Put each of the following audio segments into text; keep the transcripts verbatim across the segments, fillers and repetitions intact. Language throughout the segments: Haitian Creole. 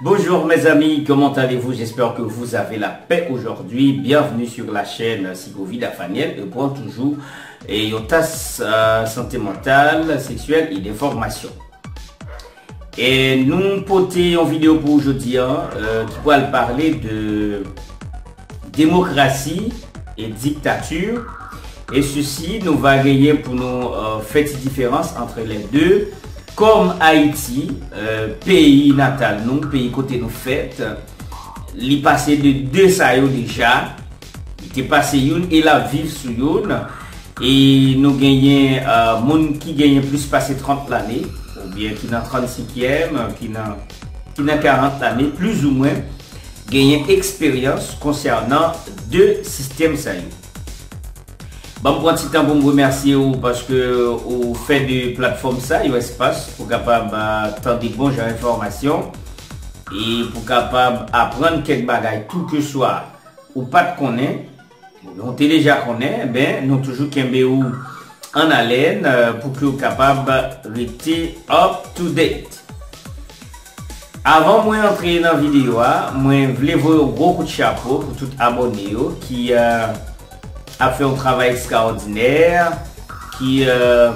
Bonjour mes amis, comment allez-vous? J'espère que vous avez la paix aujourd'hui. Bienvenue sur la chaîne Sikovida Faniel. E pran toujou e yon tas euh, santé mentale, sexuelle et d'information. E nou pote yon videyo pou jodi a euh, ki pral pale de démocratie et dictature. E sisi nou va genyen pou nou euh, fè ti diferans entre les deux. Kòm Ayiti, euh, peyi natal nou, peyi kote nou fèt, li pase de de sa yo deja. Li te pase youn e l ap viv sou youn. E nou genyen euh, moun ki genyen plis pase trant lane, oubyen ki nan trannsenkyèm, ki nan, ki nan karant lane, plizoumwen, genyen eksperyans konsènan de sistèm sa yo. Ban m pran ti tan pou m remèsye ou paske ou fè de platfòm sa yon espas pou kapab tande bon jan enfòmasyon e pou kapab aprann kèk bagay tou ke swa ou pa t konnen, ou te deja konnen, ben nou toujou kenbe ou an alèn euh, pou ke ou kapab rete up to date. Avan mwen antre nan videyo a, mwen vle voye yon gwo kout chapo pou tout abòne yo ki euh, ap fè yon travay ekstraòdinè, ki euh,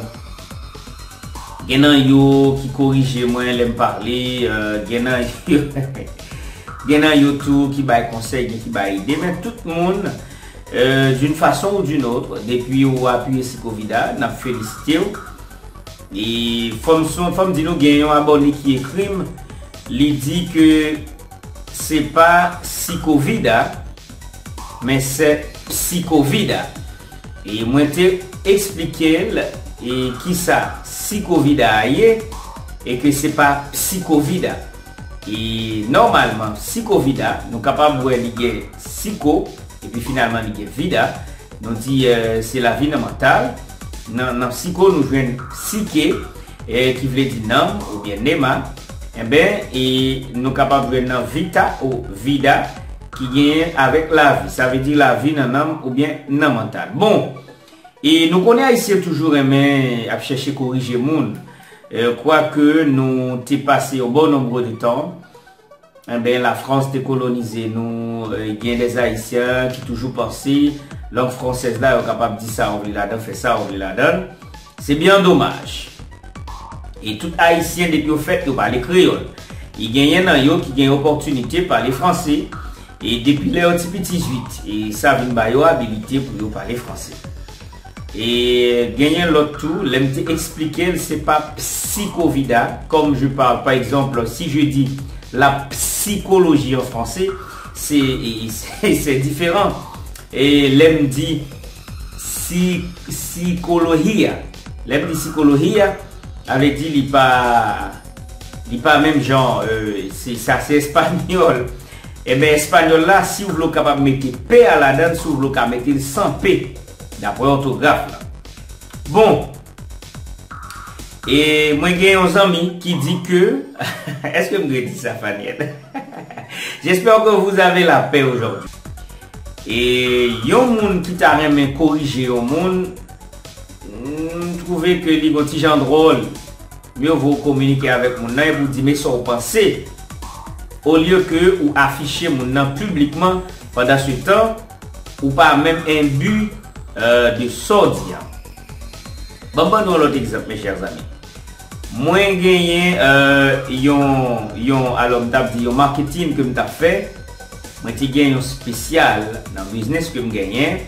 gen nan yo ki korije mwen lè m pale, euh, gen nan yo, gen nan yo tou ki bay konsèy, gen ki bay ide, men tout moun euh, d'une façon ou d'une autre, depi ou apiye Sikovida, n ap felisite w. E fò m, fò m di nou gen yon abòne ki ekri m, li di ke se pa Sikovida, men se Psikovida. E mwen te eksplike l e kisa Sikovida a ye e ke se pa Psikovida. E nòmalman, Sikovida, nou kapab wè li gen Siko, epi finalman li gen Vida. Nou di euh, se lavi nan mantal. Nan, nan Siko, nou jwenn Sike, eh, ki vle di nanm oubyen nema. Enben, e nou kapab jwenn nan Vita ou Vida, ki genyen avèk lavi. Sa vle di lavi nan nanm oubyen nan mantal. Bon, e nou konnen Ayisyen toujou renmen ap chèche korije moun. Euh, kwake nou te pase yon bon nombre de tan, enben, Lafrans te kolonize nou, euh, gen des Ayisyen ki toujou panse lang fransèz la, yo kapab di sa yo vle ladan, fè sa yo vle ladan. Se byen domaj. E tout Ayisyen, depi yo fèt, yo pale kreyòl. E genyen nan yo ki gen opòtinite pale franse. E depi lè yo ti piti zwit, e sa vin ba yo abilite pou yo pale franse. E genyen lòt tou, lè m te eksplike l, se pa psikovida, comme je parle, par exemple, si je dis la psychologie en français, c'est c'est différent. E lè m di si, psychologie, lè m di psychologie, sa vle di li pa, li pa menm jan, euh, se, sa se espanyòl. Enben, espanyòl la, si w vle w kapab mete P a ladan l, si w vle w ka mete l san P, daprè òtograf la. Bon, e mwen gen yon zanmi ki di ke, èske m dwe di sa, Faniel? J'espère que vous avez la paix aujourd'hui. E yon moun ki ta renmen korije yon moun, m twouve ke li gon ti jan dwòl. Mye vo w kominike avèk moun nan epi w di men sa w panse, olye ke ou afiche moun nan piblikman, pandan se tan ou pa menm enbi euh, de sa w di a. Ban m ban nou yon lòt egzanp, mes chers amis. Mwen genyen euh, yon, yon, alò m t ap di yon marketing ke m t ap fè. Mwen te gen yon spesyal nan biznis ke m genyen.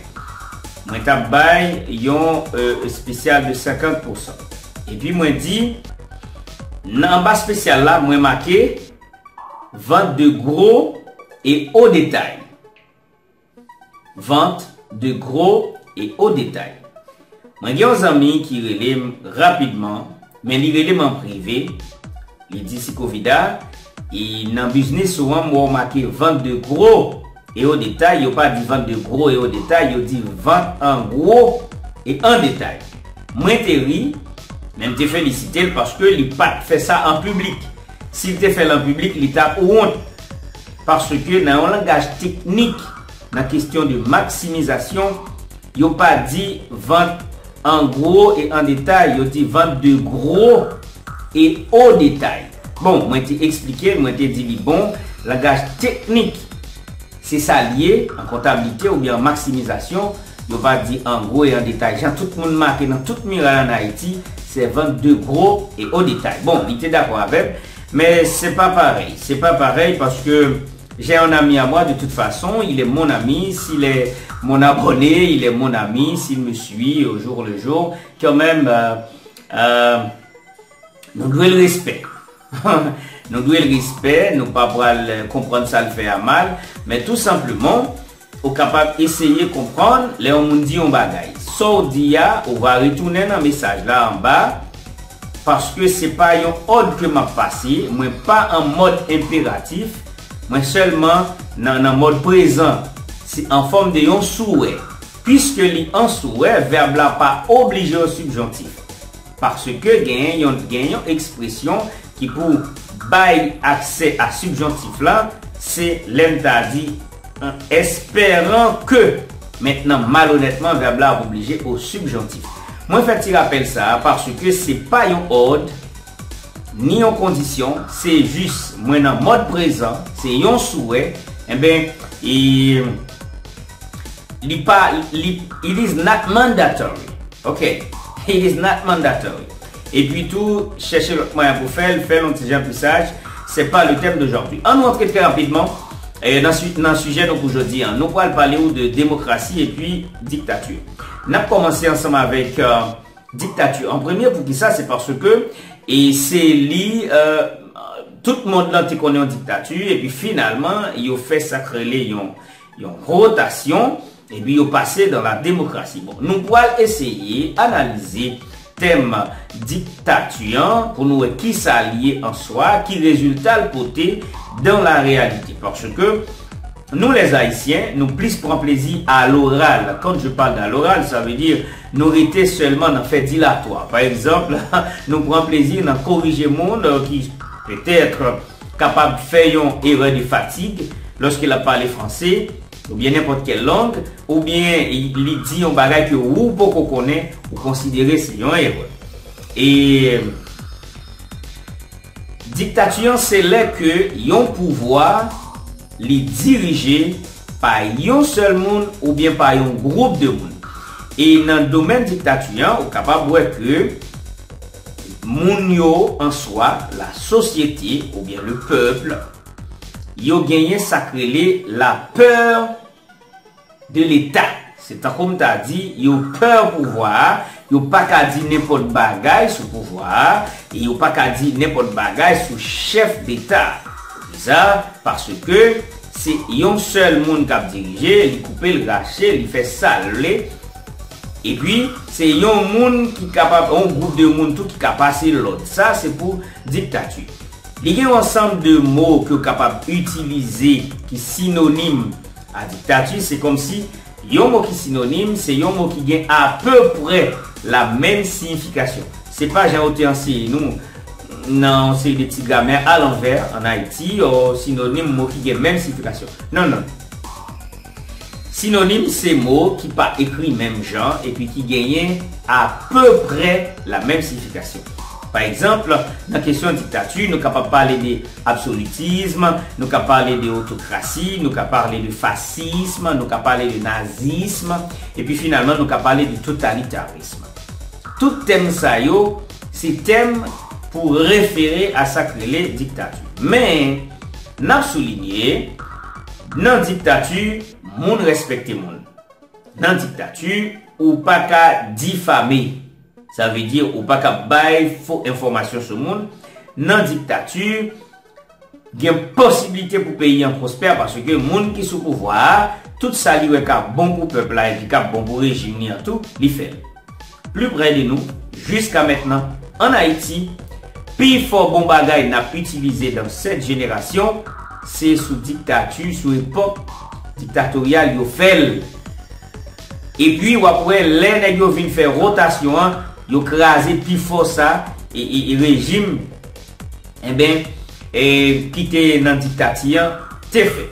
Mwen t ap bay yon euh, spesyal de senkant pousan. Epi mwen di, nan anba spesyal la, mwen make vente de gros et au détail. Vente de gros et au détail. Mwen gen yon zanmi ki rele m rapidman, men li rele m an prive. Li di, Sikovida, e nan biznis ou an, m wè w make vente de gros et au détail. Yo pa di vente de gros et au détail, yo di vente en gros et en détail. Mwen te ri, men m te felisite l paske li pa t fè sa an piblik. Si l te fè l an piblik, li t ap wont. Paske nan yon langaj teknik, nan kesyon de maksimizasyon, yo pa di vente en gros et en détail, yo di vente de gros et au détail. Bon, mwen te eksplike l, mwen te di li, bon, langaj teknik, se sa l ye, an kontablite oubyen an maksimizasyon, yo pa di an gwo e an detay, jan tout moun make nan tout miray ann Ayiti, c'est vente de gros et au détail. Bon, li te dakò avè m, men se pa parèy, se pa parèy paske j'ai un ami à moi, de toute façon, il est mon ami, s'il est mon abonné, il est mon ami, s'il me suit au jour le jour, quand même, euh, euh, nou dwe l respè. Nou dwe l respè, nou pa pral konprann sa l fè a mal, men tou senpleman, ou kapab eseye konprann lè yon moun di yon bagay. Sa w di a, ou va retounen nan mesaj la anba, paske se pa yon òd ke m ap pase, mwen pa an mòd enperatif, mwen sèlman nan, nan mòd prezan, se an fòm de yon souwè. Piske li an souwè, vèb la pa oblije yon sibjontif. Paske genyen yon, genyen yon ekspresyon ki pou bay aksè a sibjontif la, se lè m ta di, en espérant que. Mentnan, malonètman, vèb la ap oblije o sibjontif. Mwen fè ti rapèl sa a paske se pa yon òd, ni yon kondisyon, se jis mwen nan mòd prezan, se yon souwè, enben, e, li pa, li, it is not mandatory. Ok, it is not mandatory. Epi tou, chèche lòt mwayen pou fè l, fè l yon ti jan pli saj. Se pa le thème d'aujourd'hui. Ann nou antre trè rapidman, e, nan, nan sijè nou pou jodi a. Nou pral pale w de demokrasi epi diktati. N ap kòmanse ansanm avèk, e, diktati. An premye, poukisa? Se paske, e, se li, e, tout mond lan te konnen yon diktati, epi finalman, yo fè sa k rele yon, yon wotasyon, epi yo pase dans la démocratie. Bon, nou pral eseye analize tèm diktati an pou nou wè kisa li ye an swa, ki rezilta l pote dans la réalité. Paske nou, les Haïtiens, nou plis pran plezi à l'oral. Quand je parle d'à l'oral, sa vle di nou rete sèlman nan fè dilatwa. Pa egzanp, nou pran plezi nan korije moun, e, ki petèt kapab fè yon erè de fatig lòske l ap pale franse, oubyen nenpòt kèl lang, oubyen li di yon bagay ke ou poko konnen, ou konsidere se yon erè. E diktati an se lè ke yon pouvwa li dirije pa yon sèl moun oubyen pa yon gwoup de moun. E nan domèn diktati an, ou kapab wè ke moun yo an swa, la société oubyen le peuple, yo genyen sa k rele la peur de l'État. Se tankou m ta di, yo pè pouvwa a, yo pa ka di nenpòt bagay sou pouvwa a, e yo pa ka di nenpòt bagay sou chèf deta a. Poukisa? Paske se yon sèl moun k ap dirije, li koupe, l rache, li fè sa l vle. Epi, se yon moun ki kapab, yon gwoup de moun tou ki ka pase lòd. Sa, se pou diktati. Li gen yon ansanm de mo ke w kapab itilize ki sinonim a diktati. Se kòmsi yon mo ki sinonim, se yon mo ki gen apeprè la menm siyifikasyon. Se pa jan yo te anseye nou nan yon seri de ti gramè alanvè ann Ayiti, o sinonim, mo ki gen menm siyifikasyon. Non, non. Sinonim se mo ki pa ekri menm jan epi ki genyen apeprè la menm siyifikasyon. Pa egzanp, nan kesyon diktati, nou kapab pale de absolitism, nou ka pale de otokrasi, nou ka pale de fasism, nou ka pale de nazism, epi finalman nou ka pale de totalitarism. Tout tèm sa yo, se tèm pou refere a sa k rele diktati. Men, n ap soulinye, nan diktati, moun respekte moun. Nan diktati, ou pa ka difame. Sa vle di, ou pa ka bay fo enfòmasyon sou moun. Nan diktati, gen posiblite pou peyi an pwospè paske moun ki sou pouvwa a, tout sa li wè k ap bon pou pèp la epi k ap bon pou rejim li an tou, li fè l. Pli prè de nou, jiska mentnan, ann Ayiti, pifò bon bagay n ap itilize dans cette génération, se sou diktati, sou epòk diktatoryal yo fè l. Epi, w ap wè, lè nèg yo vin fè wotasyon an, yo kraze pifò sa, e, e, e rejim, enben, e, ki te nan diktati an, te fè.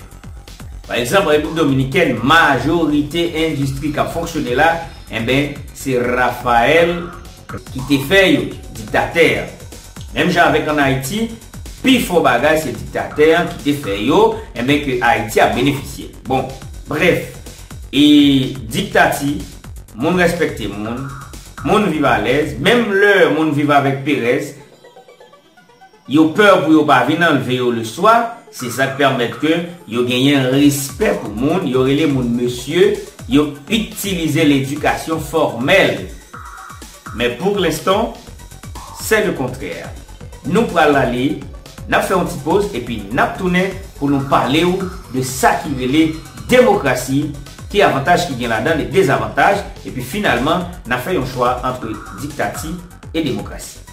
Pa egzanp, Repiblik Dominikèn, majorite endistri k ap fonksyone la, enben, se Rafael ki te fè yo, diktatè a. Menm jan avèk ann Ayiti, Pi fò bagay se diktatè an ki te fè yo, enben ke Ayiti ap benefisye. Bon, brèf, e diktati, moun respekte moun, moun viv alèz, menm lè moun viv avèk perèz, yo pè pou yo pa vin anlve yo leswa, se sa k pèmèt ke yo genyen respè pou moun, yo rele moun mesye, yo itilize ledikasyon fòmèl. Men pou lenstan, se le kontrè. Nou pral ale, n ap fè yon ti poz, epi n ap tounen pou nou pale w de sa ki rele demokrasi, ki avantaj ki gen ladan, de dezavantaj, epi finalman, n ap fè yon chwa ant diktati e demokrasi.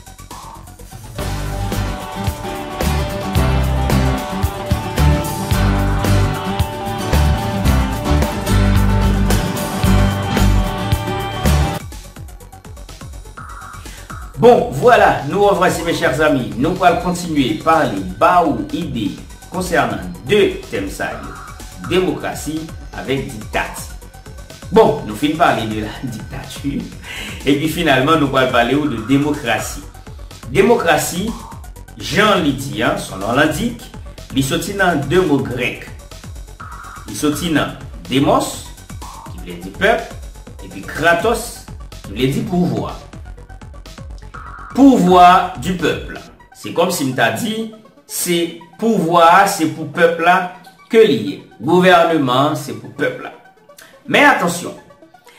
Bon, vwala, nou revwasi, mes chers amis. Nou pral kontinye pale, ba ou ide konsènan de tèm sa yo, demokrasi avèk diktati. Bon, nou fin pale de la diktati, epi finalman nou pral pale ou de demokrasi. Demokrasi, jan li di an, son non l endik, li soti nan de mo grèk. Li soti nan demos, ki vle di pèp, epi kratos, ki vle di pouvwa. Pouvwa du peuple. Se kòmsi m ta di, se pouvwa a, se pou pèp la ke li ye. Gouvèneman an, se pou pèp la. Men atansyon,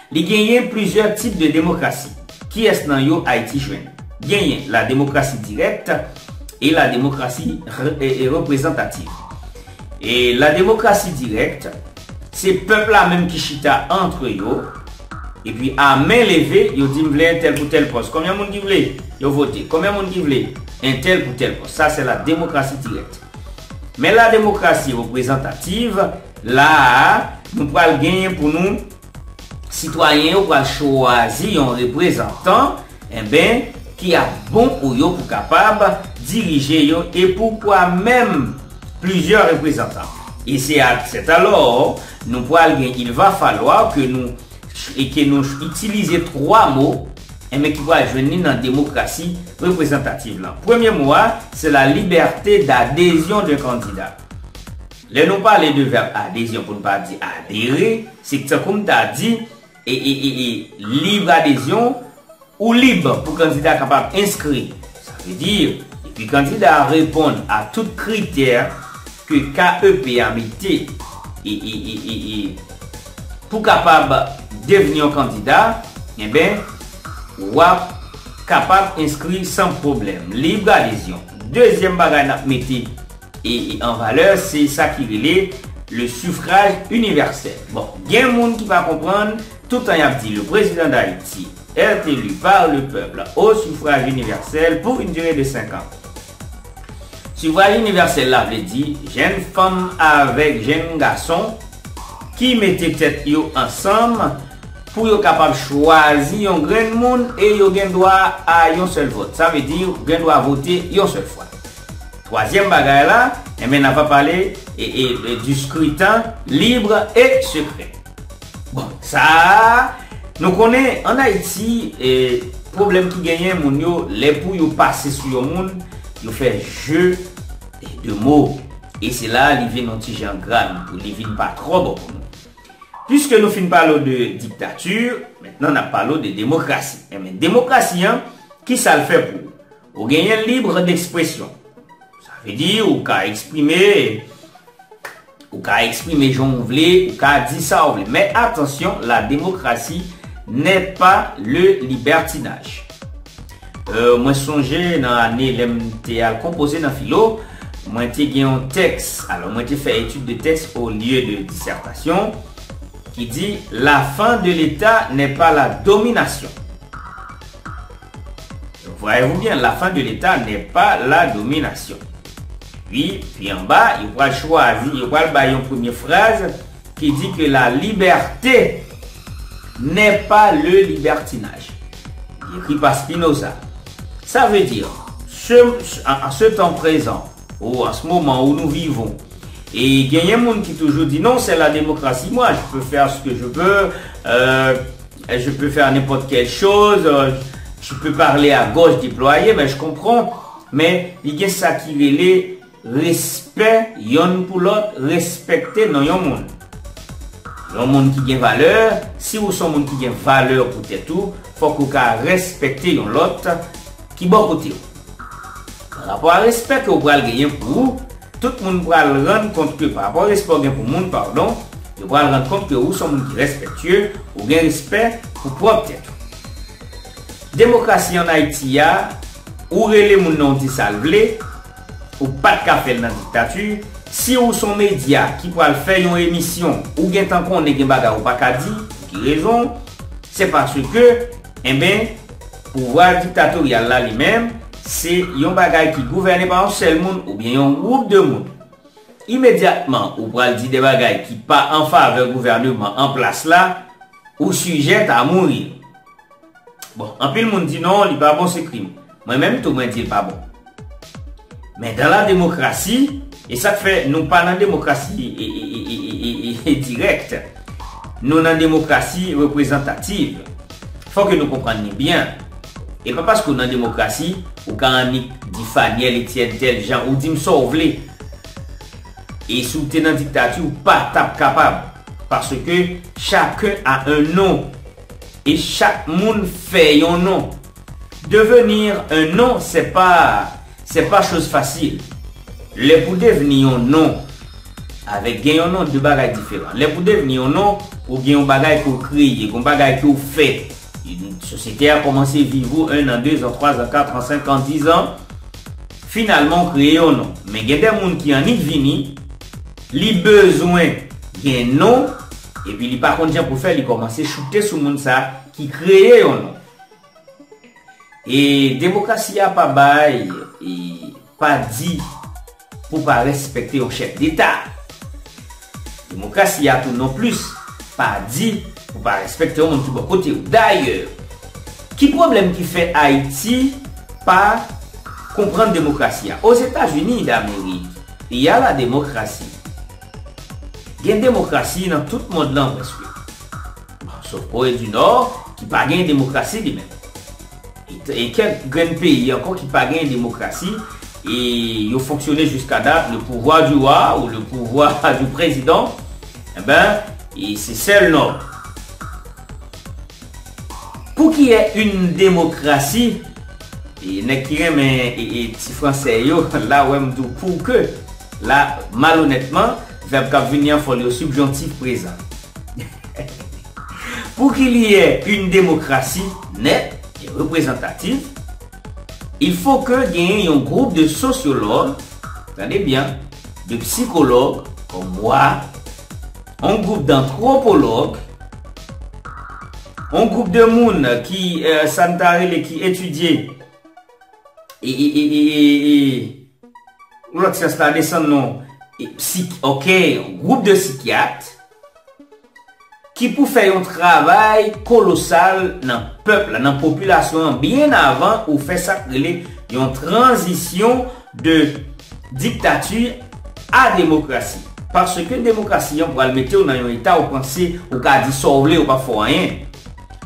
li genyen plizyè tip de demokrasi. Kiyès nan yo Ayiti jwenn? Genyen la demokrasi dirèk e la demokrasi re- e, e reprezantativ. E la demokrasi dirèk, se pèp la menm ki chita antre yo, epi a men leve, yo di m vle entèl pou tèl pòs. Konbyen moun ki vle? Yo vote. Konbyen moun ki vle? Entèl pou tèl pòs. Sa se la demokrasi dirèk. Men la demokrasi reprezantativ, la a, nou pral genyen pou nou, sitwayen yo pral chwazi yon reprezantan, enben, ki ap bon pou yo pou kapab dirije yo, e poukwa menm plizyè reprezantan. E se a sèt alò, nou pral gen, il va falloir que nous, e ke nou itilize twa mo, enben, ki pral jwenn li nan demokrasi reprezantativ lan. Premye mo a, se la liberté d'adhésion d'un candidat. Lè nou pale de vèb adezyon, pou n pa di adere, se tankou m ta di, e, e, e, e, lib adezyon, ou lib pou kandida kapab enskri. Sa vle di, depi kandida a reponn a tout kritè ke K E P a mete, e, e, e, e, e, pou kapab devni yon kandida, enben, w ap kapab enskri san pwoblèm. Lib adezyon. Dezyèm bagay n ap mete e, e an valè, se sa ki rele le suffrage universel. Bon, gen moun ki pa konprann, toutan y ap di le président d'Haïti est élu par le peuple au suffrage universel pour une durée de cinq ans. Suffrage universel la vle di, jèn fanm avèk jèn gason ki mete tèt yo ansanm pou yo kapab chwazi yon grenn moun e yo gen dwa a yon sèl vòt. Sa vle di, yo gen dwa vote yon sèl fwa. Twazyèm bagay la, enben, n ap pale e, e, e, du scrutin libre et secret. Bon, sa a, nou konnen, ann Ayiti, e, pwoblèm ki genyen, moun yo, lè pou yo pase sou yon moun, yo fè jeu de mots. E se la li vin yon ti jan grav, li vin pa twò bon pou nou. Piske nou fin pale w de diktati, mentnan n ap pale w de demokrasi. Enben, demokrasi an, ki sa l fè pou ou? Ou genyen libre d'expression. Sa vle di, ou ka eksprime, ou ka eksprime jan w vle, ou ka di sa w vle. Men atansyon, la démocratie n'est pas le libertinage. Euh, mwen sonje nan ane lè m te al konpoze nan filo, mwen te gen yon tèks, alò mwen te fè etid de tèks olye de disètasyon, ki di, la fin de l'État n'est pas la domination. Voyez-vous bien, la fin de l'État n'est pas la domination. Pi, pi anba, yo pral chwazi, yo pral bay yon premye fraz ki di ke la liberté n'est pas le libertinage. Li ekri pa Spinoza. Sa vle di, se, an, an se tan prezan, ou an se moman où nous vivons, e genyen moun ki toujou di, non, c'est la démocratie, moi, je peux faire ce que je veux, euh, je peux faire n'importe quelle chose, euh, je peux parler à gorge déployée, mais je comprends Men li gen sa ki rele respè yonn pou lòt, respekte non yon moun. Yon moun ki gen valè, si ou se yon moun ki gen valè pou tèt ou, fòk ou ka respekte yon lòt ki bò kote w. Pa rapò a respè ke w pral genyen pou ou, tout moun pral rann kont ke pa rapò a respè w gen pou moun, padon, yo pral rann kont ke ou se yon moun ki respektye, ou gen respè pou pwòp tèt ou. Demokrasi ann Ayiti a, ou rele moun nan ou di sa l vle, ou pa t ka fè l nan diktati. Si ou se yon medya ki pral fè yon emisyon, ou gentan konnen gen bagay ou pa ka di, pou ki rezon? Se paske, enben, pouvwa diktatoryal la li menm, se yon bagay ki gouvène pa yon sèl moun oubyen yon gwoup de moun. Imedyatman, ou pral di de bagay ki pa an favè gouvèneman an plas la, ou sijè ta mouri. Bon, anpil moun di non, li pa bon, se krim. Mwen menm tou, mwen di l pa bon. Men dan la demokrasi, e sa k fè nou pa nan demokrasi e, e, e, e, e, e, e dirèk. Nou nan demokrasi reprezantativ. Fòk nou konprann li byen. E pa paske w nan demokrasi, ou ka annik di Fanyèl, Etyèn, tèl jan, ou di m sa w vle. E si w te nan diktati, ou pa t ap kapab. Paske chacun a un nom. E chak moun fè yon non. Devenir un nom, c'est pas, c'est pas chose facile. Lè pou devni yon non, avèk gen yon non, de bagay diferan. Lè pou devni yon non, ou gen yon bagay ke w kreye, gen yon bagay ke w fè. Sosyete a kòmanse viv ou, un an, deux ans, trois ans, quatre ans, cinq ans, dix ans. Finalman, w kreye yon non. Men gen de moun ki annik vini, li bezwen gen non, epi li pa konn jan pou fè, li kòmanse choute sou moun sa ki kreye yon non. E demokrasi a pa bay, e pa di pou pa respekte yon chèf deta. Demokrasi a tou non plis pa di pou pa respekte yon moun ki bò kote w. Dayè, ki pwoblèm ki fè Ayiti pa konprann demokrasi a? Ozetazini Damerik, y a la démocratie. Gen demokrasi nan tout mond lan prèske. Bon, sof Kore di Nò, ki pa gen demokrasi li menm. E, e kèk grenn peyi ankò ki pa gen demokrasi, e yo fonksyone jiska dat, le pouvoir du roi ou le pouvoir du président, enben, e se sèl nòm. Pou ki est une démocratie, e nèg ki renmen e, e ti fransè yo, la wè m di w pou ke, la, malonètman, vèb k ap vini an fò l yo sibjontif prezan. Pou ki li ye une démocratie nèt e reprezantativ, il faut que genyen yon gwoup de sosyològ, tande byen, de psikològ kòm mwa, yon gwoup d'antwopològ, yon gwoup de moun ki, eh, sa n ta rele ki etidye e, e, e, e, e, e, lòt syans la desann non, e, psik, ok, yon gwoup de sikyat ki pou fè yon travay kolosal nan pèp la, nan popilasyon an, byen avan ou fè sa k rele yon tranzisyon de diktati a demokrasi. Paske demokrasi an pral mete w nan yon eta ou panse ou ka di sa w vle, ou p ap fè w anyen.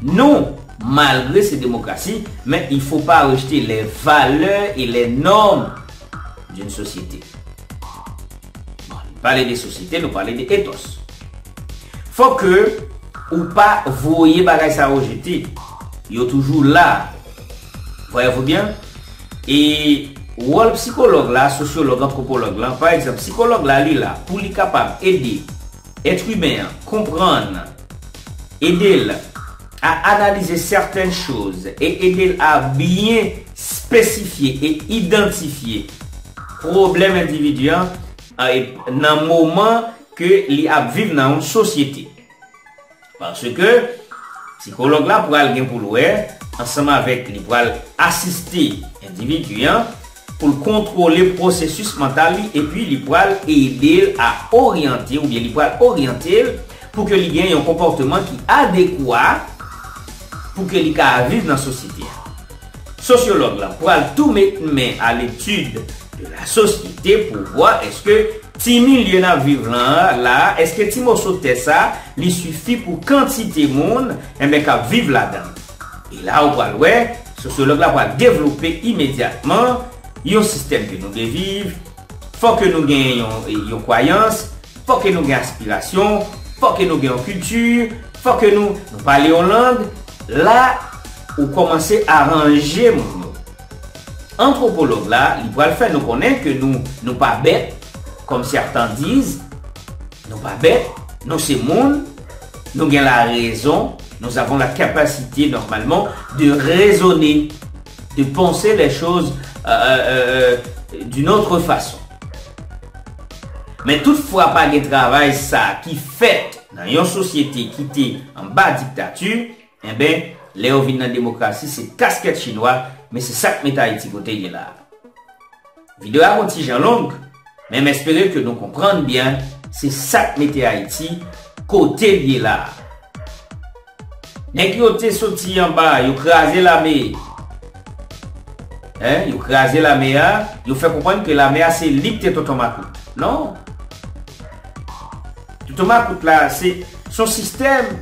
Non, malgre se demokrasi, men il faut pas rejeter les valeurs et les normes d'une société. Bon, nou pale de sosyete, nou pale de ethos. Fò ke ou pa voye bagay sa yo jete. Yo toujou la. Voyez-vous bien? E wòl psikològ la, sosyològ, antwopològ la, pa egzanp, psikològ la, li la pou li kapab ede èt imen an konprann, ede l a analize sètèn choz e ede l a byen espesifye e idantifye pwoblèm endividi an, e nan moman ke li ap viv nan yon sosyete. Paske psikològ la pral gen pou l wè, ansanm avèk li pral asiste endividi an, pou l kontwole pwosesis mantal li, epi li pral ede l a oryante, oubyen li pral oryante l pou ke li gen yon konpòteman ki adekwa pou ke li ka viv nan sosyete a. Sosyològ la pral tou met men a letid de la sosyete pou vwa èske ti milye n ap viv lan la, èske ti moso tè sa, li sifi pou kantite moun, enben, k ap viv ladan l. E la ou pral wè, sosyològ la pral devlope imedyatman yon sistèm ke nou vle viv, fò ke nou gen yon, yon kwayans, fò ke nou gen aspirasyon, fò ke nou gen yon kilti, fò ke nou, nou pale yon lang, la, ou kòmanse aranje moun yo. Antwopològ la, li pral fè nou konnen ke nou, nou pa bèt, comme certains disent, nou pa bèt, nou se moun, nou gen la raison, nous avons la capacité normalement de raisonner, de penser les choses euh, euh, euh, d'une autre façon. Men tout fwa pa gen travay sa ki fèt nan yon sosyete ki te anba diktati, enben, lè yo vin nan demokrasi, se kaskèt chinwa, men se sa k mete Ayiti kote l ye la a. Videyo a gon ti jan long, men m espere ke nou konprann byen, se sa k mete Ayiti kote l ye la a. Nèg yo te soti anba, yo kraze lame. Hein, yo kraze lame a, yo fè konprann ke lame a se li k te tonton makout. Non. Tonton makout la, se, se yon sistèm.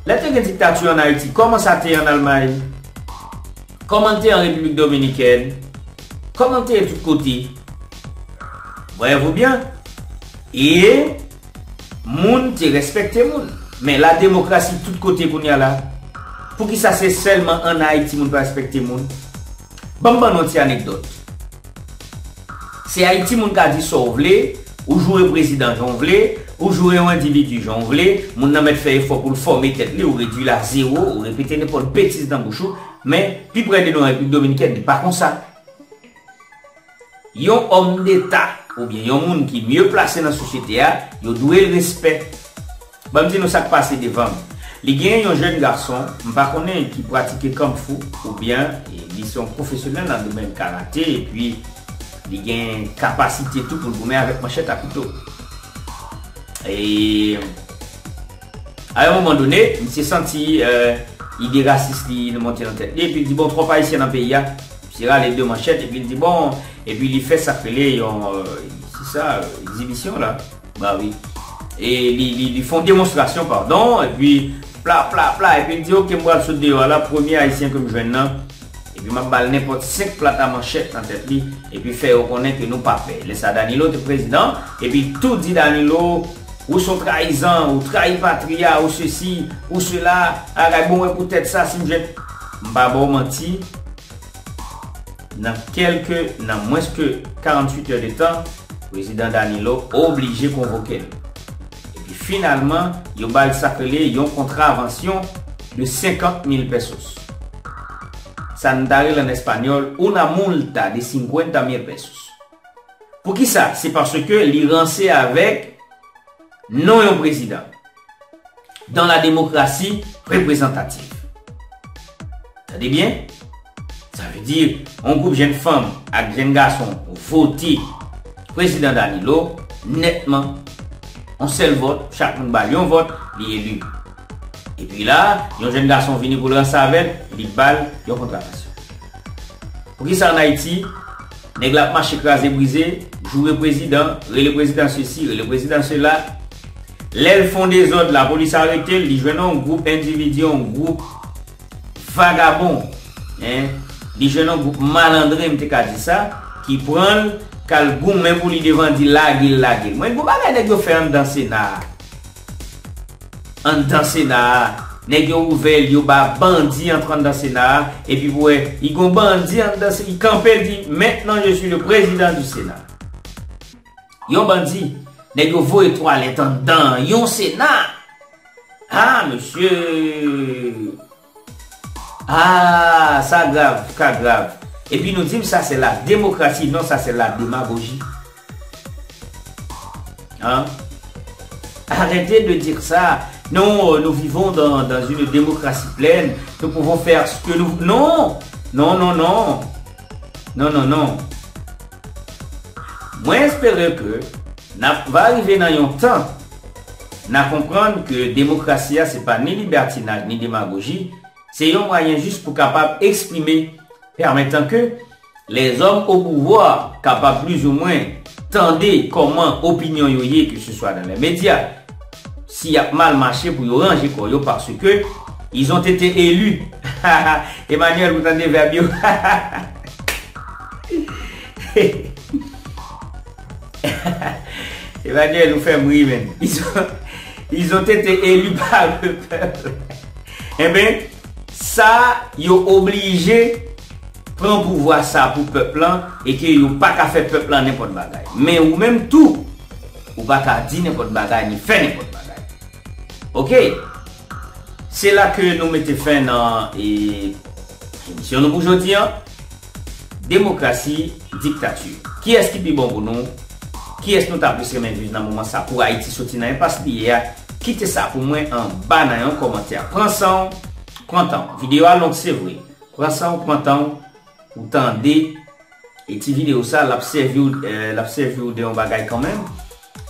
Lè te gen diktati an Ayiti, kòman sa te ye an Almay? Kòman l te ye an Repiblik Dominikèn? Kòman l te ye tout kote? Voyez-vous bien? E moun te respekte moun. Men la demokrasi tout kote kounye a la. Poukisa se sèlman an Ayiti moun pa respekte moun? Ban m ban nou yon ti anekdòt. Se Ayiti moun ka di sa w vle, ou joure prezidan jan w vle, ou joure yon endividi jan w vle, moun nan mèt fè efò pou l fòme tèt li, ou redui l a zewo, ou repete nenpòt betiz nan bouch ou, men pi prè de nou an Repiblik Dominikèn, li pa konsa. Yon òm deta, oubyen yon moun ki mye plase nan sosyete a, yo dwe l respè. Ban m di nou sa k pase devan m. Li gen yon jèn gason, m pa konnen, ki pratike kung fu, oubyen, e, li se yon pwofesyonèl nan domèn karate, epi li gen kapasite tou pou l goumen avèk manchèt a kouto. E, a yon moman done, misye santi, e, ide rasis li monte nan tèt li, epi l di, "Bon, twòp Ayisyen nan peyi a." Misye rale de manchèt, epi l di, "Bon," epi li fè sa k rele yon, e, se sa, e, egzibisyon la. Ba wi. E li, li, li fè yon demonstrasyon, padon, epi pla, pla, pla, epi li di, "Oke, m pral sot deyò a la, premye Ayisyen ke m jwenn nan, epi m ap ba l nenpòt senk plat a manchèt nan tèt li, epi fè yo konnen ke nou pa pè." Lè sa Danilo te prezidan, epi l tou di Danilo, "Ou se yon trayizan, ou trayi patri a, ou sesi, ou sela, agay bon wè pou tèt sa, si m jwenn." M pa ba w manti, nan kèlke, nan mwens ke karanntuit è de tan, prezidan Danilo oblije konvoke l. Epi finalman, yo ba l sa k rele yon kontravansyon de senkant mil pesos. Sa n ta rele an espanyòl, una multa de cincuenta mil pesos. Poukisa? Se paske li ranse avèk non yon prezidan. Dans la démocratie représentative. Tande byen? Sa vle di, yon gwoup jèn fanm ak jèn gason vote prezidan Danilo nètman. Yon sèl vòt, chak moun ba l yon vòt, li eli. Epi la, yon jèn gason vini pou l ranse avè l, li ba l yon kontravansyon. Poukisa an Ayiti, nèg la ap mache kraze brize, joure prezidan, rele prezidan sesi, rele prezidan sela. Lè l fè yon dezòd, lapolis arete l, li jwenn yon gwoup endividi, yon gwoup vagabon, en, li jwenn yon gwoup malandren, m te ka di sa, ki pran l, k al goumen pou li devan, di, "Lage l, lage l." Mwen, gon bagay nèg yo fè anndan Sena a. Anndan Sena a, nèg yo ouvè l, yo ba bandi antre anndan Sena a, epi pou wè, li gon bandi anndan, li kanpe, l di, "Maintenant, je suis le président du Sénat." Yon bandi, nèg yo voye twalèt anndan yon Sena. Ah, mesye. Ah, sa grav, ka grav. Epi nou di m sa se la demokrasi, non, sa se la demagoji. Hein? Arrêtez de dire ça. Non, euh, nous vivons dans, dans une démocratie pleine. Nous pouvons faire ce que nous... Non! Non, non, non. Non, non, non. Mwen espere ke n ap va rive nan yon tan, n a konprann ke demokrasi a se pa ni libètinaj ni demagoji, se yon mwayen jis pou kapab eksprime, pèmètan ke lèzòm o pouvwa kapab plizoumwen tande kòman opinyon yo ye, ke se swa nan lè medya, si y ap mal mache pou yo ranje kò yo, paske ils ont été élus. Emmanuel, ou tande vèb yo? Emmanuel, ou fè m ri, men. Ils ont, ils ont été élus par le peuple. Enben, sa, yo oblije pran pouvwa sa pou pèp lan e ke yo pa ka fè pèp lan nenpòt bagay. Men ou menm tou, ou pa ka di nenpòt bagay ni fè nenpòt bagay. Oke? Se la ke nou mete fen nan e, emisyon nou pou jodi an. Demokrasi, diktati. Kiyès ki pi bon pou nou? Kiyès nou ta plis renmen viv nan moman sa pou Ayiti soti nan enpas li ye a? Kite sa pou mwen anba nan yon kòmantè. Pran san w, pran tan w. Videyo a long, se vre. Pran san w, pran tan w, ou tande. E ti videyo sa, l ap sèvi w, eh, l ap sèvi w de yon bagay kanmenm.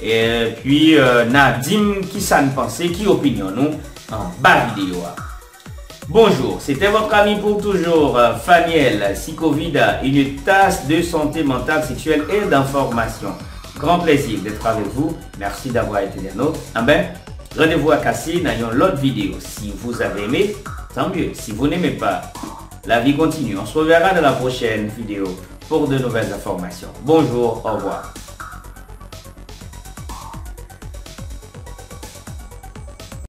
Epi, eh, n a di m kisa n panse, ki opinyon nou anba videyo a. Bonjour, c'était votre ami pour toujours, euh, Faniel. Si Covid a une tasse de santé mentale, sexuelle et d'information. Grand plaisir d'être avec vous. Merci d'avoir été des nôtres. Anben, randevou a kase nan yon lòt videyo. Si vous avez aimé, tant mieux. Si vous n'aimez pas, la vie continue. On se reverra dans la prochaine vidéo pour de nouvelles informations. Bonjour, au revoir.